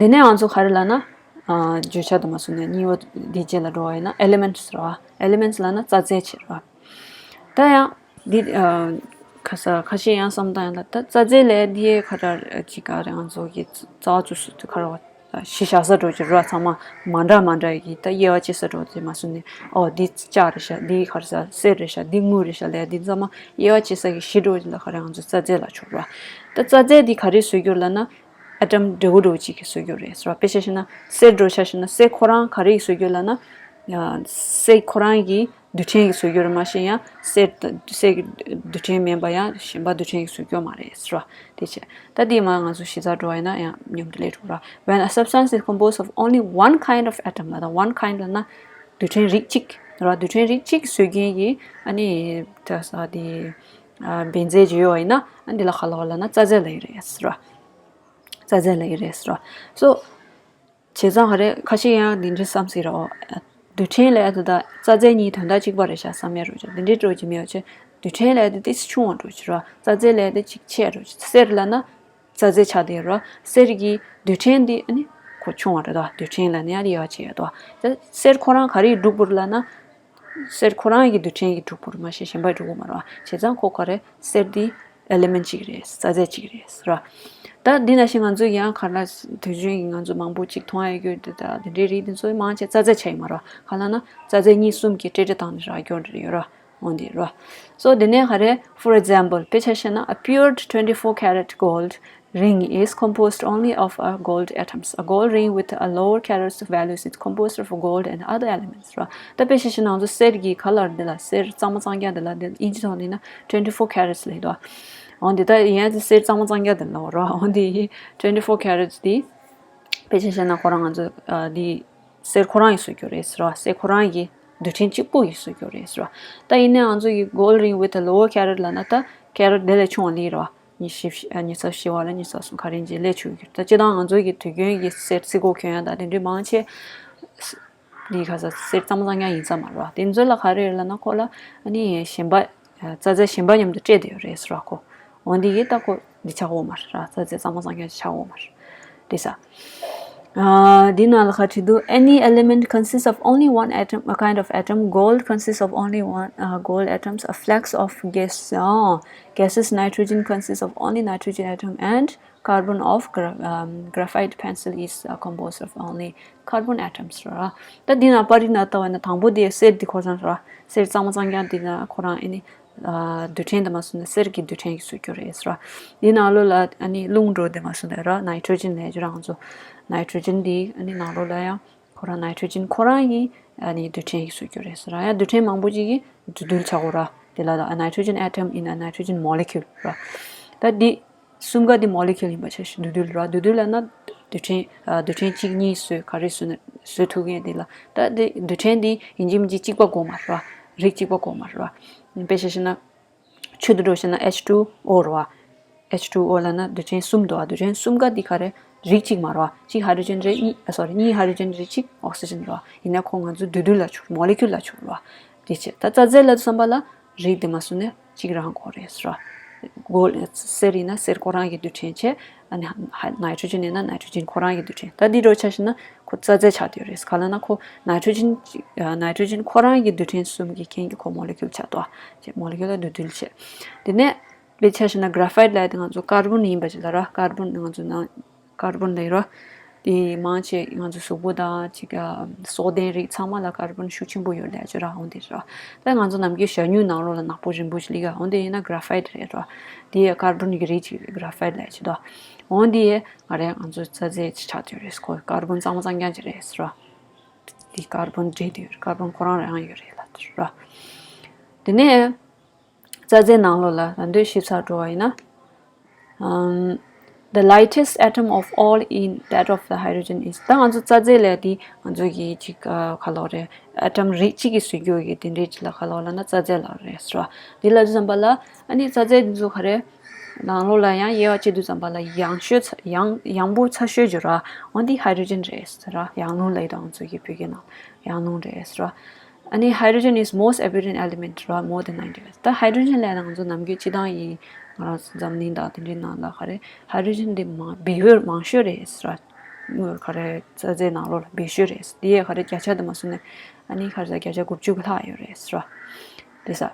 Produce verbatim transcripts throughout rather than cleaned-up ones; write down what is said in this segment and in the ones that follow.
དེ་ནས་ང་ཚོ་ག་རེ་ལབ་ན། ཨ། བརྗོད་བྱ་དུ་མ་སོང་ནས་གཉིས་པ་འདི་རྗེས་ལ་འགྲོ་བ་ཡིན་ན་elements ཟེར་བ། elements ལབ་ན་རྩ་རྫས་ཆེ་ར། ད་ཡང་འདི། ཨ། ཁ་ས་ཁ་ཤས་ཡང་བསམ་སྟངས་ཡང་ལ། ད་རྩ་རྫས་ལས་འདི་ཡས་ཁ་ར་ཅིག་ག་རེ་ང་ཚོ་གི་རྩ་བ་ཚུ་སུ་དུ་ཁ་ར་བ་གཞི་བཞག་ས་འགྲོ་གི་ར། ཚང་མ་མ་འདྲ་མ་འདྲ་གི་ད་དབྱེ་བ་ཕྱེ་ས་འགྲོ་དུ་མ་སོང་ནས། ཨོ་འདི་ལྕགས་རེད་ཤག་འདི་ག་རེ་ཟེར་གསེར་རེད་ཤག་འདི་དངུལ་རེད་ཤག་ལས་འདི་ཚང་མ་དབྱེ་བ་ཕྱེ་ས་གི་གཞི་འགྲོ་གི་ལ་ག་རེ་ང་ཚོ་རྩ་རྫས་ལ་ཆོག་ར། ད་རྩ་རྫས་འདི་ག་རེ་བཟོ་རྒྱུ་ལབ་ན། atom འདྲ་བོ་འདྲ་བོ་ཅིག་གིས་བཟོ་རྒྱུ་རེད་ཟེར་བ། དཔེ་ཆ་བཞག་ན་གསེར་འདྲ་བོ་ཆ་བཞག་ན་གསེར་ཁོ་རང་ག་རེ་ཡིས་བཟོ་རྒྱུ་ལབ་ན། ཡ། གསེར་ཁོ་རང་གི་རྡུལ་ཕྲན་གྱིས་བཟོ་རྒྱུ་རེད། མ་གཞི་ཡང་གསེར་གསེར་གྱི་རྡུལ་ཕྲན་མིན་པ་ཡང་གཞན་པ་རྡུལ་ཕྲན་གྱིས་བཟོ་རྒྱུ་མ་རེད་ཟེར་བ། དེ་བྱས་ད་དེ་མ་ང་ཚོ་གཞི་རྩ་འགྲོ་བ་ཡིན་ན་ཡང་མཉམ་དུ་སླེབས་འགྲོ་ར། When a substance is composed of only one kind of atom ལབ་ད། one kind ལབ་ན་རྡུལ་ཕྲན་རིགས་གཅིག་ར། རྡུལ་ཕྲན་རིགས་གཅིག་བཟོ་མཁན་གྱི་ཨ་ནི་ད་ས་དེ་ཨ་བེད་རྫས་ཅིག་ཡོད་པ་ཡིན་ན་ཨ་འདི་ལ་ག་ལབ་ལབ་ན་རྩ་རྫས་ལབ་ཀྱི་རེད་ཟེར་བ། རྩ་རྫས་ལབ་ཀྱི་རེད་ཟེར་བ། སོ། བྱས་ཙང་ག་རེ་ཁ་ཤས་ཡང་འདི་འདྲ་བསམ་སྲིད་ར། ཨོ། རྡུལ་ཕྲན་ལབ་ཡ་དེ་དང་རྩ་རྫས་གཉིས་དོན་དག་གཅིག་པ་རེད་ཤག་བསམ་ཡ་འདྲ་བོ་ཅིག་འདི་འདྲའི་འདྲ་བོ་ཅིག་མེད་པ་བྱས། རྡུལ་ཕྲན་ལབ་ཡ་དེ་ཏོག་ཙམ་ཆུང་བ་འདྲ་བོ་ཅིག་ར། རྩ་རྫས་ལབ་ཡ་དེ་གཅིག་ཆེ་བ་འདྲ་བོ་ཅིག་གསེར་ལབ་ན་རྩ་རྫས་ཆགས་བསྡད་ཡོད་ར། གསེར་གྱི་རྡུལ་ཕྲན་འདི་ཨ་ནི་ཁོ་ཆུང་བ་རེད་དོ། རྡུལ་ཕྲན་ལབ་ན་ཡང་དབྱེ་བ་ཕྱེ་ཡ་དོ། ད་གསེར་ཁོ་རང་ག་རེ་ཡིས་གྲུབ་པ་རེད་ལབ་ན། གསེར་ཁོ་རང་གི་རྡུལ་ཕྲན་གྱིས་གྲུབ་པ་རེད། མ་གཞི་གཞན་པས་གྲུབ་ཀྱི་མ་རེད་བ། བྱས་ཙང་ཁོ་ག་རེ་གསེར་འདི་element གཅིག་རེད། རྩ་རྫས་གཅིག་རེད་ཟེར་བ། ད་འདི་ནང་བཞིན་ང་ཚོས་ཡང་ག་རེ་དུས་རྒྱུན་གྱི་ང་ཚོ་མང་པོ་ཅིག་མཐོང་ཡ་ཡོད་དེ། ད་འདི་འདྲའི་རིགས་འདི་ཚོ་མང་ཆེ་རྩ་རྫས་ཆགས་ཡོད་མ་རེད་བ། ག་ལབ་ན་རྩ་རྫས་གཉིས་གསུམ་གྱིས་སྤྲེལ་སྤྲེལ་བཏང་ནས་རག་རྒྱུ་འདྲ་ཡོད་ར། འོ་འདི་ར། སོ་དེ་ནས་ག་རེ། for example དཔེ་ཆ་བཞག་ན། A pure twenty-four carat gold ring is composed only of a gold atoms. A gold ring with a lower carat values is composed of gold and other elements ར། ད་དཔེ་ཆ་བཞག་ན་ང་ཚོ་གསེར་གྱི་ག་ལབ་རེད་འདི་ལ། གསེར་གཙང་མ་གཙང་རྐྱང་འདི་ལ་འདི་ཨིན་ཇི་ཐོག་ནས་ན་twenty-four carats ལབ་འདུག་འོ་འདི་ད་ཡིན་ཡང་དེ་གསེར་གཙང་མ་གཙང་རྐྱང་འདི་ལ་འོ་ར། འོ་འདི་twenty-four carats འདི་དཔེ་ཆ་བཞག་ན་ཁོ་རང་ང་ཚོ་ཨ་འདི་གསེར་ཁོ་རང་གིས་བཟོ་རྒྱུ་རེད་ཟེར་བ། གསེར་ཁོ་རང་གི་རྡུལ་ཕྲན་གཅིག་པོ་གིས་བཟོ་རྒྱུ་རེད་ཟེར་བ། ད་ཡིན་ནའང་ང་ཚོ་གི་gold ring with a lower carat ལབ་ན་ད་carat དེ་ལས་ཆུང་བ་ལི་ར། ཉི་ཤུ་ཉི་ཤུ་བཞི་བ་ལ་ཉི་ཤུ་གསུམ་ག་རེ་ཅིག་ལས་ཆུང་གི། ད་སྤྱིར་བཏང་ང་ཚོ་གི་དུས་རྒྱུན་གྱི་གསེར་རྩིས་སྐོར་གྱོན་ཡ་ད་དེ་འདྲའི་མང་ཆེ་འདི་ག་ས་གསེར་གཙང་མ་གཙང་རྐྱང་ཡིན་ས་མ་རེད་བ། དེ་ཚོ་ལ་ག་རེ་ཡོད་ལབ་ན་ཁོ་ལ་ཨ་ནི་གཞན་པ་རྩ་རྫས་གཞན་པ་མཉམ་དུ་སྤྲད་བསྡད་ཡོད་རེད་ཟེར་བ་ཁོ། འོ་འདི་གི་ད་ཁོ་འདི་ཆགས་ཡོད་མ་རེད་ར། རྩ་རྫས་གཙང་མ་གཙང་རྐྱང་ཆགས་ཡོད་མ་རེད། འདི་ས། ཨ། འདི་ནང་ལ་ག་བྲིས་འདུག Any element consists of only one atom, a kind of atom. Gold consists of only one, uh, gold atoms, a flakes of gas, uh, gases. Nitrogen consists of only nitrogen atom and carbon of gra- um, graphite pencil is, uh, composed of only carbon atoms ར། ད་འདི་ནང་པར་རིས་ནང་ལྟ་བ་ན་དང་པོ་དེ་གསེར་འདི་ཁོ་རང་ར། གསེར་གཙང་མ་གཙང་རྐྱང་འདི་ན་ཁོ་རང་ཨ་ནི། ཨ། རྡུལ་ཕྲན་དེ་མ་སོང་ན་གསེར་གྱི་རྡུལ་ཕྲན་གྱིས་བཟོ་རྒྱུ་རེད་ཟེར་བ། འདི་ནང་ལོགས་ལ་ཨ་ནི་རླུང་འགྲོ་དེ་མ་སོང་ན་ར། nitrogen ལབ་ཀྱི་ར། ང་ཚོ་nitrogen འདི་ཨ་ནི་ནང་ལོགས་ལ་ཡང་ཁོ་རང་nitrogen ཁོ་རང་གི་ཨ་ནི་རྡུལ་ཕྲན་གྱིས་བཟོ་རྒྱུ་རེད་ཟེར་ར། ཡང་རྡུལ་ཕྲན་མང་པོ་ཅིག་གིས་འདུས་རྡུལ་ཆགས་ཡོད་ར། དེ་ལ་ད་nitrogen atom in a nitrogen molecule ར། ད་འདི་གསུམ་ཀ་འདི་molecule ཡིན་པ་ཆ་བཞག་འདུས་རྡུལ་ར། འདུས་རྡུལ་ལབ་ན་རྡུལ་ཕྲན། ཨ། རྡུལ་ཕྲན་གཅིག་གཉིས་བཟོས་ག་རེ་བཟོས་ན་བཟོ་ཐུབ་མཁན་དེ་ལ། ད་དེ་རྡུལ་ཕྲན་འདི་ཡིན་གཅིག་མིན་གཅིག་གཅིག་པ་དགོས་མ་རེད་བ། རིགས་གཅིག་པ་དགོས་མ་རེད་བ། དཔེ་ཆ་བཞག་ན་ཆུ་དེ་འདྲ་བཞག་ན་H two O རེད་བ། H two O ལབ་ན་རྡུལ་ཕྲན་གསུམ་འདུག་བ། རྡུལ་ཕྲན་གསུམ་ཀ་འདི་ག་རེ་རིགས་གཅིག་མ་རེད་བ། གཅིག་hydrogen རེད། གཉིས། ཨ། sorry གཉིས་hydrogen རེད། གཅིག་oxygen རེད་བ། ཡིན་ན་ཁོ་ང་ཚོ་འདུས་རྡུལ་ལ་ཆགས། molecule ལ་ཆགས་རེད་བ། དེ་བྱས་ད་རྩ་རྫས་ལབ་དུས་ཙམ་པ་ལ་རིགས་དེ་མ་སོང་ན་གཅིག་རང་དགོས་རེད་ཟེར་བ། gold གསེར་ཡིན་ན་གསེར་ཁོ་རང་གི་རྡུལ་ཕྲན་བྱས། ཨ་ནི་nitrogen ཡིན་ན་nitrogen ཁོ་རང་གི་རྡུལ་ཕྲན། ད་འདི་འདྲ་ཆ་བཞག་ན་ཁོ་རྩ་རྫས་ཆགས་བསྡད་ཡོད་རེད། ག་ལབ་ན་ཁོ་nitrogen གཅིག་ཨ། nitrogen ཁོ་རང་གི་རྡུལ་ཕྲན་གསུམ་གྱི་རྐྱེན་གྱིས་ཁོ་molecule ཆགས་འདུག་བ། molecule ལ་འདུས་རྡུལ་བྱས། དེ་ནས་དཔེ་ཆ་བཞག་ན་graphite ལབ་དེ་ང་ཚོ་carbon ཡིན་པ་ཅིག་ལ་ར། carbon ང་ཚོ་ནང་carbon ལབ་ར། དེ་མང་ཆེ་ང་ཚོ་གཟུགས་པོ་དང་ཅིག་ཨ། སྲོག་ལྡན་རིགས་ཚང་མ་ལ་carbon ཤུགས་ཆེན་པོ་ཡོད་ལབ་ཅིག་ར། འོ་དེ་ར། ད་ང་ཚོ་ནམ་རྒྱུན་ཞྭ་སྨྱུག་ནང་ལོགས་ལ་ནག་པོ་རིང་པོ་ཞིག་སླེབས་ཀ་འོ་དེ་ཡིན་ན་graphite རེད་ར། དེ་ཡ་carbon གྱི་རིགས་ཅིག་graphite ལབ་ཅིག་འདུག་འོ་དེ་ཡ་ང་རེ་ང་ཚོ་རྩ་རྫས་ཆགས་བསྡད་ཡོད་རེད། ཁོ་carbon གཙང་མ་གཙང་རྐྱང་ཅིག་རེད་ཟེར་ར། དེ་carbon འདྲེས་བསྡད་ཡོད་རེད། carbon ཁོ་རང་རང་ཡང་ཡོད་རེད་ལབ་དེ་ར། དེ་ནས་རྩ་རྫས་ནང་ལོགས་ལ་ད་འདོད་ཞིབ་ཚགས་འགྲོ་བ་ཡིན་ན། ཨམ། The lightest atom of all is that of the hydrogen is. ད་ང་ཚོ་རྩ་རྫས་ལབ་དེ་ང་ཚོ་གི་ཅིག་ཨ། ག་ལབ་རེད། atom རིགས་གཅིག་གིས་བཟོ་རྒྱུ་གི་དེ་འདྲའི་ཅིག་ལ་ག་ལབ་ལབ་ན་རྩ་རྫས་ལབ་རེད་ཟེར་བ། དེ་ལབ་དུས་ཙམ་པ་ལ་ཨ་ནི་རྩ་རྫས་འདི་ཚོ་ག་རེ། ནང་ལོགས་ལ་ཡང་དབྱེ་བ་ཕྱེ་དུས་ཙམ་པ་ལ་ཡང་ཤོས་ཚ་ཡང་ཡང་པོ་ཚ་ཤོས་ཅིག་ར། འོ་འདི་hydrogen རེད་ཟེར་ར། ཡང་རླུང་ལབ་ཡོད་དོ་ང་ཚོ་གི་བོད་སྐད་ནང་ཡང་རླུང་རེད་ཟེར་ར། ཨ་ནི་hydrogen is most abundant element ར། More than ninety percent. ད་hydrogen ལབ་ན་ང་ཚོ་ནམ་རྒྱུན་སྤྱིར་བཏང་ཡིན་ང་རང་ཚོ་འཛམ་གླིང་དང་དེ་འདྲའི་ནང་ལ་ག་རེ་hydrogen འདི་མང་བེད་པོ་མང་ཤོས་རེད་ཟེར་ར། ག་རེ་རྩ་རྫས་ནང་ལོགས་ལ་སྦས་ཤོས་རེད། དེ་ཡས་ག་རེ་བརྒྱ་ཆ་དུ་མ་སོང་ནས་ཨ་ནི་ག་རེ་ཟ་བརྒྱ་ཆ་དགུ་བཅུ་གི་ལྷག་ཡོད་རེད་ཟེར་བ། དེ་ས།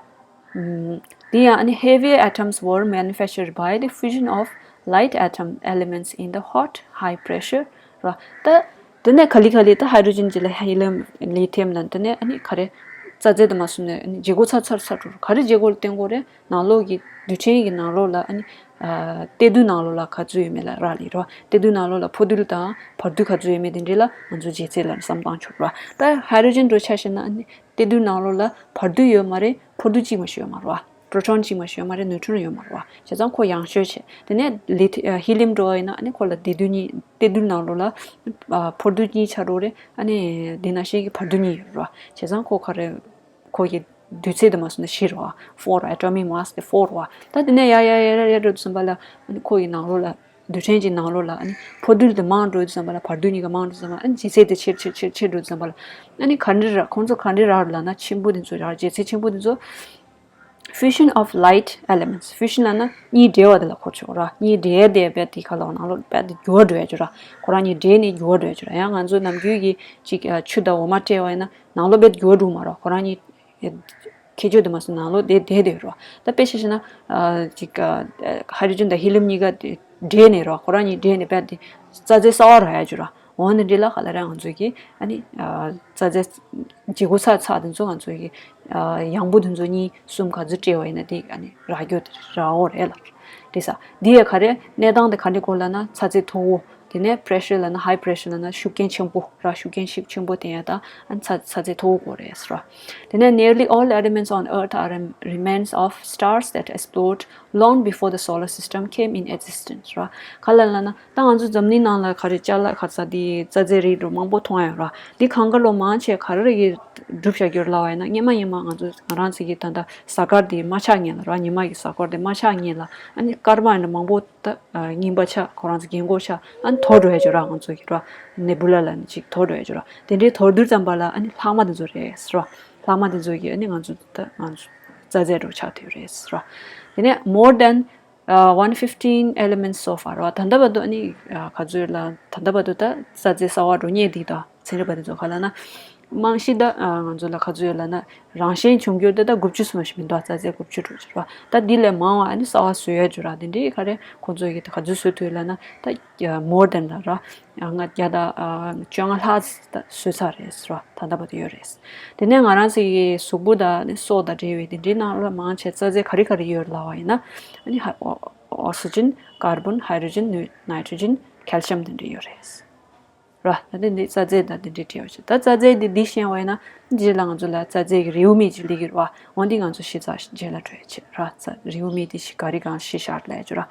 དེ་ཡང་ཨ་ནི་heavier atoms were manufactured by the fusion of light atom elements in the hot high pressure ར། ད་དེ་ནས་ག་ལེ་ག་ལེ་ད་hydrogen གྱི་ལ་helium lithium ལ་དེ་ནས་ཨ་ནི་ག་རེ་རྩ་རྫས་དུ་མ་སོང་ནས་ཨ་ནི་བརྗེ་སྒོ་ཚར་ཚར་ཚར་འགྲོ་ག་རེ་བརྗེ་སྒོ་ལ་བརྟེན་དགོས་རེད། ནང་ལོགས་ཀྱི་རྡུལ་ཕྲན་གྱི་ནང་ལོགས་ལ་ཨ་ནི་ཨ་གཏེར་རྡུལ་ནང་ལོགས་ལ་ག་ཚོད་ཡོད་མེད་ལ་རག་ལས་རོ། གཏེར་རྡུལ་ནང་ལོགས་ལ་འཕོ་འདུལ་དང་བར་འདུལ་ག་ཚོད་ཡོད་མེད་དེ་འདྲ་ལ་ང་ཚོ་རྗེས་ཚད་ལ་བསམ་བཏང་ཆོག་རོ། ད་hydrogen འགྲོ་ཆ་བཞག་ན་ཨ་ནི་གཏེར་རྡུལ་ནང་ལོགས་ལ་བར་འདུལ་ཡོད་མ་རེད། འཕོ་འདུལ་གཅིག་མ་ཞིག་ཡོད་མ་རེད་བ། proton གཅིག་མ་ཞིག་ཡོད་མ་རེད། neutron ཡོད་མ་རེད་བ། བྱས་ཙང་ཁོ་ཡང་ཤོས་བྱས། དེ་ནས་lithium helium འགྲོ་བ་ཡིན་ན་ཨ་ནི་ཁོ་ལ་གཏེར་རྡུལ་གཉིས་གཏེར་རྡུལ་ནང་ལོགས་ལ་ཨ་འཕོ་འདུལ་གཉིས་ཆགས་འགྲོ་རེད། ཨ་ནི་དེ་ནང་བཞིན་གྱི་བར་འདུལ་གཉིས་ཡོད་རེད་བ། བྱས་ཙང་ཁོ་ག་རེ་ཁོ་གི་འདུས་ཚད་དུ་མ་སོང་ན་བཞི་རེད་བ། four atomic mass དེ་four རེད་བ། ད་དེ་ནས་ཡར་ཡར་ཡར་ཡར་ཡར་འགྲོ་དུས་ཙམ་པ་ལ་ཨ་ནི་ཁོ་གི་ནང་ལོགས་ལ་རྡུལ་ཕྲན་གྱི་ནང་ལོགས་ལ་ཨ་ནི་འཕོ་འདུལ་དེ་མང་འགྲོ་དུས་ཙམ་པ་ལ་བར་འདུལ་གཉིས་ཀ་མང་འགྲོ་དུས་ཙམ་པ་ལ་ཨ་ནི་ལྗིད་ཚད་དེ་ཆེར་ཆེར་ཆེར་ཆེར་འགྲོ་དུས་ཙམ་པ་ལ་ཨ་ནི་ག་འདྲ་ར་ཁོང་ཚོ་ག་འདྲ་རག་ལབ་ན་ཆེན་པོ་དེ་ཚོ་རག་ལྗིད་ཚད་ཆེན་པོ་དེ་ཚོ། Fusion of light elements fusion ལབ་ན་གཉིས་འདྲེས་པ་དེ་ལ་གོ་ཆོག་ར། གཉིས་འདྲེས་དེ་རྦད་དེ་ག་ལ་ནང་ལོགས་རྦད་དེ་འགྱུར་བ་འགྲོ་ཡ་ཅིག་ར། ཁོ་རང་གཉིས་འདྲེས་ནས་འགྱུར་བ་འགྲོ་ཡ་ཅིག་ར། ཡང་ང་ཚོ་ནམ་རྒྱུན་གྱི་ཅིག་ཆུ་དང་འོ་མ་སྤྲད་པ་ཡིན་ན་ནང་ལོགས་རྦད་དེ་འགྱུར་བ་འགྲོ་མ་ར། ཁོ་རང་གཉིས་ཁྱད་ཆོས་དེ་མ་སོང་ནང་ལོགས་དེ་བསྡད་དེ་ར། ད་དཔེ་བཞག་ན་ཅིག་hydrogen དང་helium གཉིས་ཀ་དེ་འདྲེས་ནས་ར། ཁོ་རང་གཉིས་འདྲེས་ནས་རྦད་དེ་རྩ་རྫས་གསར་པ་རག་ཡ་ཅིག་ར། འོ་ནི་འདི་ལ་ག་ལ་ར་ང་ཚོ་གི་ཨ་ནི་རྩ་རྫས་བརྗེ་སྒོ་ཚར་ཚར་དེ་ཚོ་ང་ཚོ་གི་ཡང་པོ་དེ་ཚོ་གཉིས་གསུམ་ག་ཚོད་སྤྲད་པ་ཡིན་ན་དེ་ཨ་ནི་རག་རྒྱུ་དེ་རག་འོ་རེད་ལ། དེ་ས་འདི་ཡ་ག་རེ་གནས་སྟངས་དེ་ག་འདྲ་གོ་ལབ་ན་ཚ་ཚད་མཐོ་བོ། དེ་ནས་pressure ལབ་ན་high pressure ལབ་ན་ཤུགས་རྐྱེན་ཆེན་པོ་ར། ཤུགས་རྐྱེན་ཤུགས་ཆེན་པོ་དེ་ཡ་ད་ཨ་ནི་ཚ་ཚ་ཚད་མཐོ་བོ་གོ་རེད་ཟེར་བ། དེ་ནས nearly all elements on earth are rem- remains of stars that explode long before the solar system came in existence ར། ག་ལ་ལབ་ན། ད་ང་ཚོ་འཛམ་གླིང་ནང་ལ་ག་རེ་ཅ་ལག་ག་ས་དེ་རྩ་རྫས་རིགས་འགྲོ་མང་པོ་མཐོང་ཡ་ཡོད་ར། འདི་གང་ག་ལོ་མང་ཆེ་ག་རེ་རེ་གི་གྲུབ་བཞག་རྒྱུར་ལབ་པ་ཡིན་ན་སྔན་མ་སྔན་མ་ང་ཚོ་ང་རང་ཚོ་གི་ད་ལྟ་གཟའ་སྐར་དེ་མ་ཆགས་སྔན་ལ་ར། ཉི་མ་གི་གཟའ་སྐར་དེ་མ་ཆགས་སྔན་ལ་ཨ་ནི་སྐར་མ་ཡིན་ན་མང་པོ་ད་རྙིང་པ་ཆགས་ཁོ་རང་ཚོ་རྒན་གོག་ཆགས་ཨ་ནི་དོར་འགྲོ་ཡ་ཅིག་ར། ང་ཚོ་གི་ར་nebula ལ་ནི་ཅིག་དོར་འགྲོ་ཡ་ཅིག་ར། དེ་འདྲའི་དོར་དུས་ཙམ་པ་ལ་ཨ་ནི་ལྷག་མ་དེ་ཚོ་རེད་ར། ལྷག་མ་དེ་ཚོ་གི་ཨ་ནི་ང་ཚོ་ད་ང་ཚོ་རྩ་རྫས་འགྲོ་ཆགས་དེ་རེད་ར། དེ་ནས་more than uh, one fifteen elements so far ར། ད་ལྟ་བར་དུ་ཨ་ནི་ག་ཚོད་ལ་ད་ལྟ་བར་དུ་ད་རྩ་རྫས་གསར་པ་འགྲོ་མཁན་འདི་དང་ཚན་རིག་པ་དེ་ཚོ་ག་ལབ་ན། རྨང་གཞི་ད་ང་ཚོ་ལ་ག་ཚོད་ཡོད་ལབ་ན་རང་བཞིན་བྱུང་རྒྱུ་དེ་ད་དགུ་བཅུ་ཙམ་ཞིག་མི་འདུག་རྩ་རྫས་དགུ་བཅུ་འགྲོ་གི་ར། ད་འདི་ལས་མང་བ་ཨ་ནི་གསར་པ་བཟོ་ཡ་ཅིག་ར། དེ་འདྲའི་ག་རེ་ཁོང་ཚོ་གི་ད་ག་ཚོད་བཟོ་ཐུབ་ལབ་ན་ད་more than ལ་ར། ང་བརྒྱ་དང་བཅོ་ལྔ་ལྷག་ཙམ་བཟོས་ཚར་རེད་ཟེར་བ་ད་ལྟ་བར་དུ་ཡོད་རེད། དེ་ནས་ང་རང་ཚོ་གི་གཟུགས་པོ་དང་ནི་སོ་དང་འབྲེལ་བའི་དེ་འདྲའི་ནང་ལ་མང་ཆེ་རྩ་རྫས་ག་རེ་ག་རེ་ཡོད་ལབ་པ་ཡིན་ན་ཨ་ནི་oxygen, carbon, hydrogen, nitrogen, calcium དེ་འདྲ་ཡོད་རེད། ར། ད་དེ་འདི་རྩ་རྫས་དང་དེ་འདྲའི་འབྲེལ་བ་ཆེ། ད་རྩ་རྫས་འདི་འདི་ཤེས་པ་ཡིན་ན་རྗེས་ལ་ང་ཚོ་ལ་རྩ་རྫས་ཀྱི་རེའུ་མིག་ཅིག་སླེབས་ཀྱི་རེད་བ། འོ་འདི་ང་ཚོ་གཞི་རྩ་རྗེས་ལ་འགྲོ་ཡ་ཆེ་ར། རྩ་རེའུ་མིག་འདི་ཤི་ག་རེ་གང་ཤི་ཤར་ལ་ཡ་ཅོ་ར།